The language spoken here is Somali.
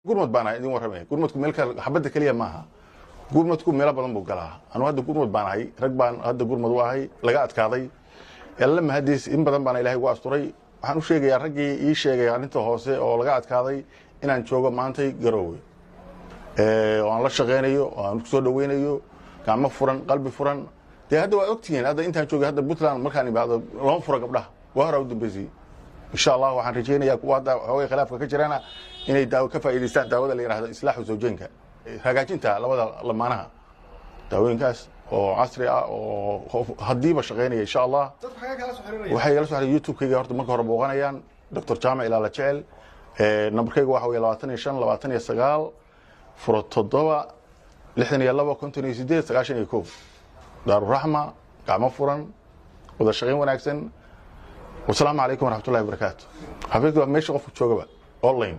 Gurmad baan ahay idin warramaya. Gurmadku meel kale xabadda keliya maaha, gurmadku meelo badan buu galaa. Anu hadda gurmad baan ahay, rag baan hadda gurmad u ahay laga adkaaday. Alla mahadiis, in badan baana Ilahay ugu asturay. Waxaan u sheegayaa raggii ii sheegay arrinta hoose oo laga adkaaday inaan joogo maantay Garoowe, oo aan la shaqaynayo oo aan kusoo dhaweynayo gacmo furan, qalbi furan. Dee hadda waa ogtihiin, hadda intaan joogay hadda Puntland markaan imaado lama furo gabdhaha, waa horaa u dambeysay. Insha Allah waxaan rajaynayaa kuwa hadda xoogay khilaafka ka jirana inay daawo ka faa'iidaystaan, daawada la yidhahdo islaaxu zawjeenka, hagaajinta labada lamaanaha, daawooyinkaas oo casri ah oo haddiiba shaqaynaya insha Allah. Waxay igala soo xiriir YouTube-kayga horta marka hore booqanayaan, Dr. Jaamac Ilaala Jecel. Nambarkayga waxa weeye 25 29 07 62 58 91. Daaruraxma, gacmo furan, wada shaqayn wanaagsan. Wasalaamu calaykum waraxmatullahi wabarakaatu. Xafiiska waa meesha qofku joogaba online.